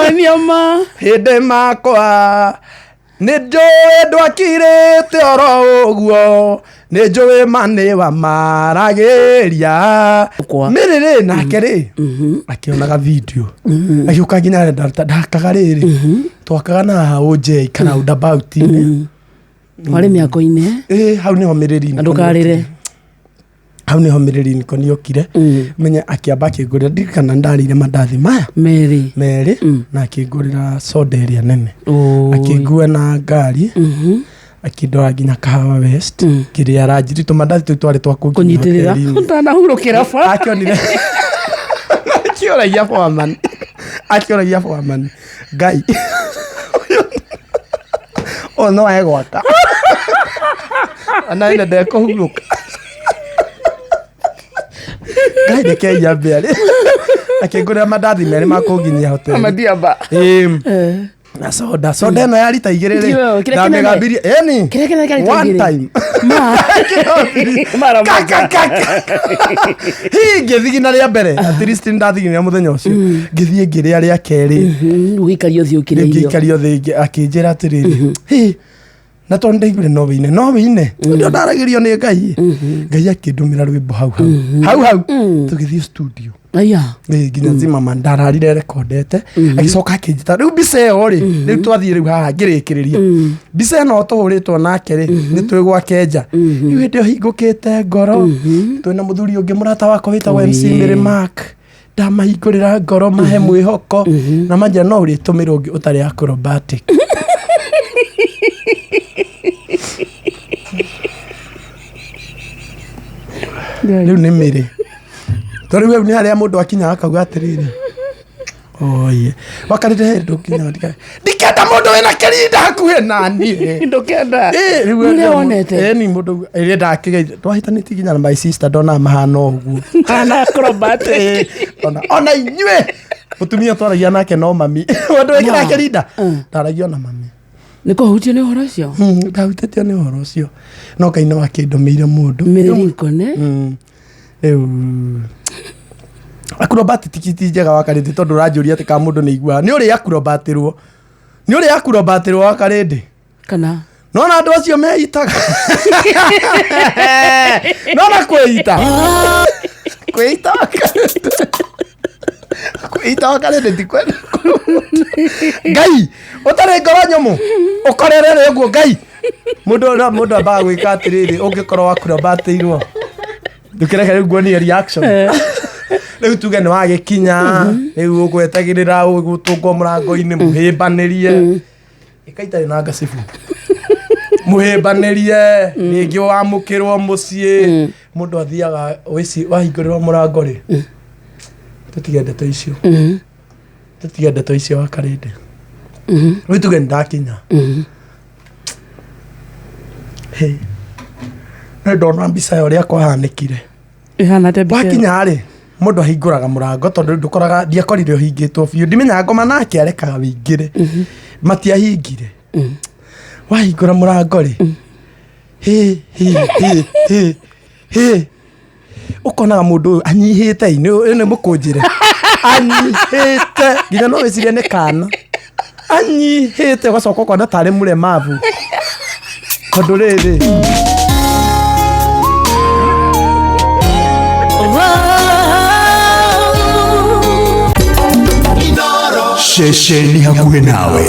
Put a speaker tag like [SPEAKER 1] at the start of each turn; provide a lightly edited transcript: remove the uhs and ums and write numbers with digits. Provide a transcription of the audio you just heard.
[SPEAKER 1] Kwania ma.
[SPEAKER 2] Hĩndĩ makwa nĩ njũĩ ndwakirĩte oro ũguo, nĩ njũĩ ma nĩ wamaragĩria.
[SPEAKER 1] Kwa.
[SPEAKER 2] Mĩrĩ rĩ nake rĩ akĩonaga video, agĩũka nginya harĩa ndakaga rĩrĩ, twakaga na hau njei kana roundabout-inĩ.
[SPEAKER 1] Warĩ mĩako-inĩ.
[SPEAKER 2] Ĩ, hau nĩho mĩrĩri.
[SPEAKER 1] Na ndũkarĩre.
[SPEAKER 2] Hau nĩho mĩrĩri niko okire. Menye akĩamba akĩngũrĩra, ndirikana ndarĩire mandathi maya
[SPEAKER 1] Merĩ.
[SPEAKER 2] merĩ, na akĩngũrĩra soda ĩrĩa nene.
[SPEAKER 1] Oi.
[SPEAKER 2] Akĩngua na ngari, akĩndwara nginya Kahawa West, ngĩrĩa ranjiri tũmandathi tũu twarĩ twa kũnginyia
[SPEAKER 1] Kũnyitĩrĩra.
[SPEAKER 2] hoteli-inĩ.
[SPEAKER 1] Ũtanahurũkĩra ba.
[SPEAKER 2] Akĩonire akĩũragia foreman, akĩũragia foreman, Ngai ũyũ no egwaka ona ene ndekũhurũka, Ngai rekei ambe arĩ akĩngũrĩra mandathi merĩ ma kũnginyia hoteli.
[SPEAKER 1] Madiaba.
[SPEAKER 2] Ĩĩ. Na soda, soda ĩno ya rita 2 rĩ,
[SPEAKER 1] Ndiyo, kĩrĩa kĩnene.
[SPEAKER 2] ndamĩgambirie ĩni
[SPEAKER 1] Kĩrĩa kĩnene kĩa rita
[SPEAKER 2] one
[SPEAKER 1] igĩrĩ.
[SPEAKER 2] time.
[SPEAKER 1] Ma. Mara
[SPEAKER 2] Kaka, kaka. Hii ngĩthigina rĩa mbere, at least ndathiginire mũthenya ũcio, ngĩthiĩ ngĩrĩa rĩa kerĩ.
[SPEAKER 1] Ũgĩikario thĩ ũkĩrĩa irio.
[SPEAKER 2] Ngĩikario thĩ akĩnjĩra atĩrĩrĩ, "Hĩ, na tondũ ndaiguire no wĩine, no wĩine ndio ndaragĩrio nĩ Ngai." Ngai akĩndũmĩra rwĩmbo hau hau hau hau, tũgĩthiĩ studio.
[SPEAKER 1] Aya.
[SPEAKER 2] Ĩ, nginya Zimmerman ndararire rekondete, agĩcoka akĩnjĩta rĩu mbica ĩyo rĩ, rĩu twathiĩ rĩu haha ngĩrĩkĩrĩria mbica ĩno tũhũrĩtwo nake rĩ, nĩ twĩ gwake nja rĩu hĩndĩ ĩyo hingũkĩte ngoro, twĩna mũthuri ũngĩ mũrata wakwa wĩtagwo MC Mary Mark, ndamahingũrĩra ngoro mahe mwĩhoko na manjĩra no ũrĩtũmĩra ũngĩ ũtarĩ acrobatic. Rĩu nĩ mĩrĩ tondũ rĩu nĩ harĩa mũndũ akinyaga akauga atĩrĩrĩ, oye wakarĩte hĩndĩ ũkinyaga ndikenda mũndũ wĩna kĩrinda hakuhĩ na niĩ.
[SPEAKER 1] Ndũkenda.
[SPEAKER 2] Ĩ, rĩu
[SPEAKER 1] Nĩ ũrĩa wonete.
[SPEAKER 2] Ĩ, ni mũndũ ĩrĩa ndakĩgeithia twahĩtanĩtie nginya na my sister, ndonaga mahana ũguo.
[SPEAKER 1] Hana acrobatic.
[SPEAKER 2] Ĩ, ona inyuĩ mũtumia twaragia nake no mami mũndũ wĩkĩra
[SPEAKER 1] Ma.
[SPEAKER 2] kĩrinda ndaragia ona mami.
[SPEAKER 1] Nĩ kũhutio nĩ ũhoro ũcio.
[SPEAKER 2] Ndahutĩtio nĩ ũhoro ũcio, no Ngai no akĩndũmĩire mũndũ.
[SPEAKER 1] Mĩrĩ Lincoln, eh?
[SPEAKER 2] Rĩu acrobatic ti njega wakarĩndĩ, tondũ ũranjũria atĩ kana mũndũ nĩ iguaga nĩ ũrĩ acrobatĩrwo, nĩ ũrĩ acrobatĩrwo wakarĩndĩ.
[SPEAKER 1] Kana.
[SPEAKER 2] Nona andũ acio meitaga, nona kwĩita kwĩita kwĩita wakarĩndĩ ti kwenda Ngai ũtarĩ ngoro nyũmũ ũkorerere ũguo Ngai mũndũ no mũndũ ambaga gwĩka atĩrĩrĩ, ũngĩkorwo wakrobatĩirwo ndũkĩreke rĩu nguonie reaction. Rĩu tuge nĩ wagĩkinya rĩu ũgwetagĩrĩra gũtũngwo mũrango-inĩ, mũhĩmbanĩrie ĩka itarĩ na ngacibu, mũhĩmbanĩrie rĩngĩ wamũkĩrwo mũciĩ, mũndũ athiaga wahingũrĩrwo mũrango rĩ, tũtige ndeto icio, tũtige ndeto icio wakarĩndĩ. Rĩu tuge nĩ ndakinya. Hĩ. Nĩ ndona mbica ya ũrĩa kwahanĩkire.
[SPEAKER 1] Ĩhana atĩa mbica ĩyo?
[SPEAKER 2] Wakinya rĩ, mũndũ ahingũraga mũrango tondũ ndũkoraga ndiakorire ũhingĩtwo biũ, ndimenyaga ngoma nake arekaga wĩingĩre, matiahingire. Wahingũra mũrango rĩ, hĩ hĩ hĩ hĩ hĩ, ũkonaga mũndũ ũyũ anyihĩte, nĩ nĩ mũkũnjĩre anyihĩte nginya no wĩcirie nĩ kana anyihĩte, ũgacoka ũkona tarĩ mũremavu tondũ rĩrĩ.
[SPEAKER 3] Ceceni hakuhĩ nawe.